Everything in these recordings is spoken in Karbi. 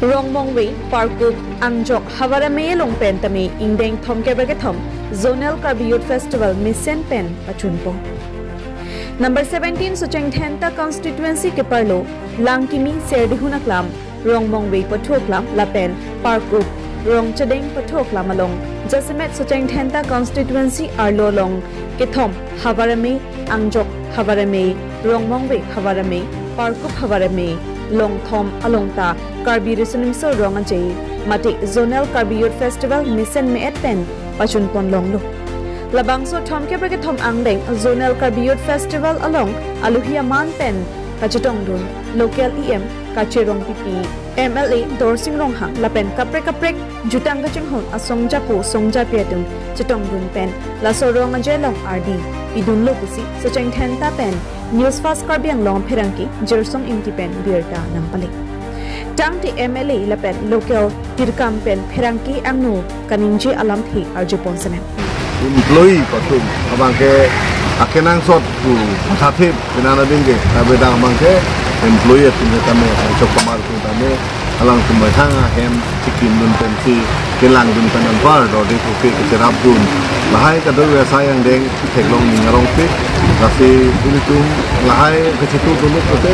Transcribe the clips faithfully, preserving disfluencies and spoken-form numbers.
Rongmongve, Parkup, Angjok, Havar Amei along pen tame ingdeng thomkep ra kethom Zonal Karbi Youth Festival mesen pen pachunpon. Number seventeen Socheng Dhenta constituency keparlo Langkimi Serdihun aklam, Rongmongve pathu aklam lapen Parkup, Rongchedeng pathu aklam along jasemet Socheng Dhenta constituency arlo along kethom Havar Amei, Angjok Havar Amei, Rongmongve Havar Amei, Parkup Havar Amei, Longthom along ta Karbi Riso Nimso Rong Aje mate Zonal Karbi Youth Festival mesen me-et pen pachunpon longlo. Labangso thomkep ra kethom angdeng Zonal Karbi Youth Festival along alohi aman pen kachetongdun local E M Kache Rongpipi, M L A Dorsing Ronghang lapen kaprek kaprek jutang kachinghon asongjapo songjapi atum chetongdun pen laso Rong Aje along ardi pidunlo pusi Socheng Dhenta pen News Fast Karbi Anglong pherangke Jirsong Ingti pen birta nangpale. Tangte M L A lapen local tirkam pen pherangke angno kaningje alamthe arjupon semen. Employee patum abangke akenangsot pu pathathe pinana dingke abedang abangke employee atum tame chok pamar atum tame alangtum methang ahem chikimdun pensi kelangdun pen anpar dorde kopi kecherapdun. Lahai kadokave asai angdeng theklong ning arongpik. Lasi ilitum lahai kachetudunlo pute,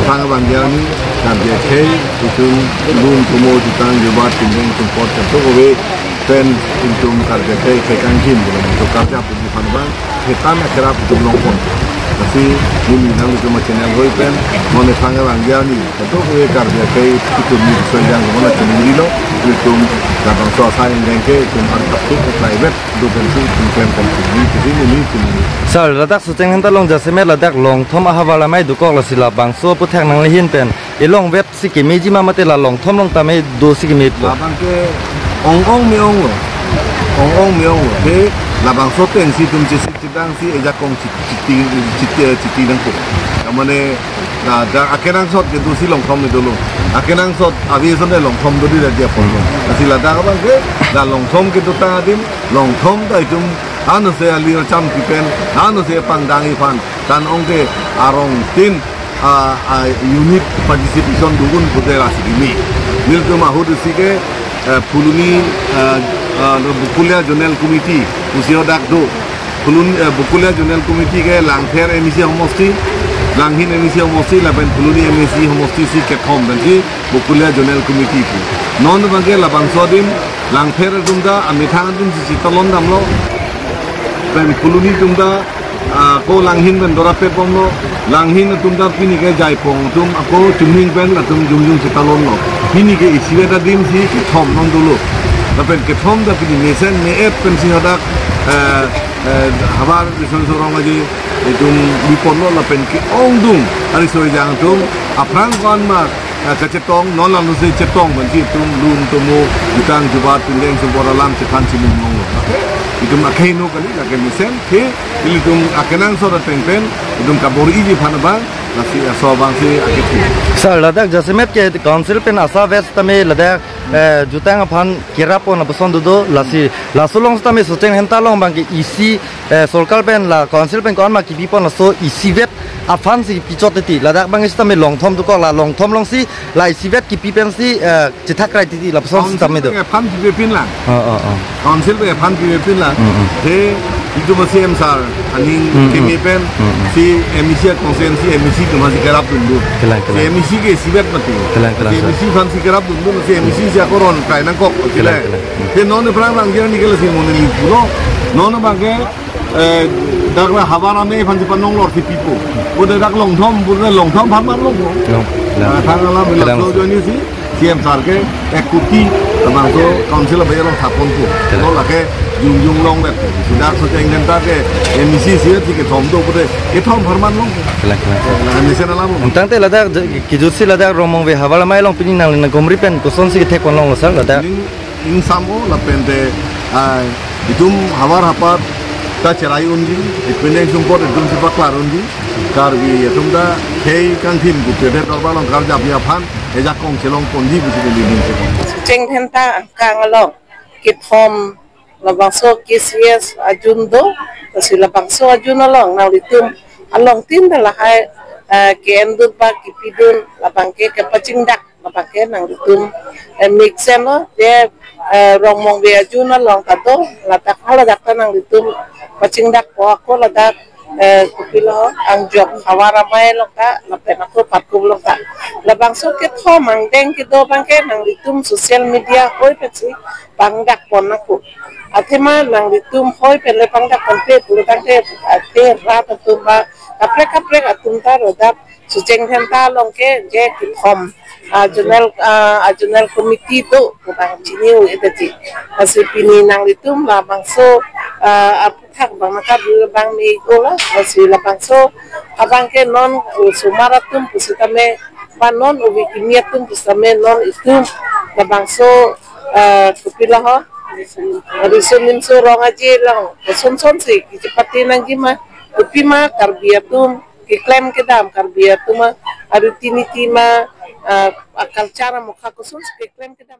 ephan abang arni, Karbi akhei, itum lun tumo jutang jubat tindeng tumpot kadokave pen itum Karbi akhei kekanghin, itum karja puji phan abang, hetan akerap itum longpon. Lasi neli nanglitum channel hoi pen, non ephan abang arni, kadokave Karbi akhei itum ni soi jang mana channel lo, itum labangso asai angdeng ke itum an tapik private do pensi itum klem pensi ni kisi ni ni kini. Sir, ladak Socheng Dhenta along jasemet ladak Longthom ahavar amei dokok, lasi labangso aputhak nangli ahin pen elongvet si kemeji ma mate la Longthom along tame do si kemepo? Labangke ong-ong me-ong lo. Ong-ong me-ong lo. He labangso atengsi itum chisi chedang si ejakong chiti, chiti, chiti nangpo. Mane, na, da akenangsot kedo si Longthom me dolo. Akenangsot ave ason le Longthom dodi da dia pon lo. Lasi ladak abangke, da Longthom kedo tang adim, Longthom ta itum anose alir cham kipen, anose pangdang iphan, tan ongke arong tin, a, a, unit participation dun pute lasi kimi. Nelitum ahut isi ke, eh, Phuloni, eh, eh, Bakulia Zonal Committee pusi hadak do. Phulon, eh, Bakulia Zonal Committee ke Langpher M A C homosti, Langhin M A C homosti, lapen Phuloni M A C homosti si kethom pensi Bakulia Zonal Committee pu. Non abangke labangso adim, Langpher atum ta amethang atum si chetalon damlo. Pen Phuloni atum ta, ah, ako Langhin pen dora pet bomlo. Langhin atum ta pini ke Jaipong atum ako Chumhing pen latum jongjong chetalonlo. Pini ke isivet adim si kethom non dolo. Lapen kethom ta pini mesen me-et pensi hadak, eh, eh, havar Riso Nimso Rong Aje itum biponlo lapen ke-ongdung ariso ejang atum aphrang ko-an ma, eh, kachetong, non lanuse chetong pensi itum lun tumo jutang jubat tindeng sumpot alam chethan chimung longlo. Itum akhei no kali, lake mesen ke ilitum akenangsot ateng pen itum kabor-iji phan abang, lasi aso abangsi akethe. Sir, ladak jasemet ke council pen asapvet tame ladak, eh, jutang aphan kerap pon lapuson dodo, lasi laso along tame Socheng Dhenta along abangke isi, eh, sorkar pen la council pen ko-an ma kipipon laso isivet aphan si pichot titi. Ladak abang sitame Longthom dokok, la Longthom alongsi la isivet kipi pensi, eh, chethak krai titi lapuson sitame do. Council pen aphan pipepin lang. Oh, oh, oh. Council pen aphan pipepin lang. Mm, mm. He, itum C M sir aning, mm, mm, keme pen, mm, mm, si M A C constituency M A C atum aphan si kerap dundu. Kelang, kelang. Si M A C ke isivet mati. Kelang, kelang, si sir. M A C aphan si kerap dundu, si M A C si ako ron kai nangkok. Kelang, kelang. He non aphrang abang arni ke lasi mo neli pulo. Non abangke, eh, dak la havar amei aphan si panong lor si pipo. Bo de dak Longthom, bo de Longthom aphan man longpo. Long, long. Ah, thang alam. Kelang. Laso ajoine si C M sir ke ek koti labangso council abai along thapon po. Kelang. Lo lake jongjong longvet. Sudah Socheng Dhenta ke M A C si si kethom do bo de kethom aphan man longpo. Kelang, kelang. Lake mesen alam. Tangte ladak je-, kejutsi ladak Rongmongve havar amei along pini nangli nangkumri pen kosonsi kethek pon longlo sir ladak? Ning ingsam-o lapen te, ah, itum havar hapat ta cherai unji, ipineng sumpot itum si paklar unji, Karbi atum ta khei kangthin pu pede dorbar along karjap aphan ejakong chelong ponji pusi kali ning se. Socheng Dhenta angkang along kethom labangso K C S ajun do, lasi labangso ajun along nanglitum along tin ta lahai, eh, ke-endun ba kipidun labangke kepachingdak Labangke nanglitum, eh, mixen lo, je, eh, Rongmongve ajun along ta do, ladak haladak ta nanglitum pachingdakpo ako ladak, eh, kopilo angjok havar amei along ta, lapen ako Patkup along ta. Labangso kethom angdeng kedo abangke nanglitum social media hoi pensi pangdakpon ako. Athema nanglitum hoi pen le pangdakponpe pulotangte, ate rat atum ba kaprek kaprek atum ta rodak Sucheng Dhenta along ke je kethom, ah, zonal, ah, ah, zonal committee do pu abang chini-o-et aji. Lasi pini nanglitum labangso, ah, aphuthak abang nangkap abang me-ik-o lo, lasi labangso abangke non osomar atum pusitame, ba non ove kimi atum pusitame non itum labangso, ah, kopilo ho, Riso Nimso Rong Aje along kosonsonsi kachepate nangji ma, kopima Karbi atum keklem kedam, Karbi atum ariti niti ma, ah, culture amokha kosonsi keklem kedam.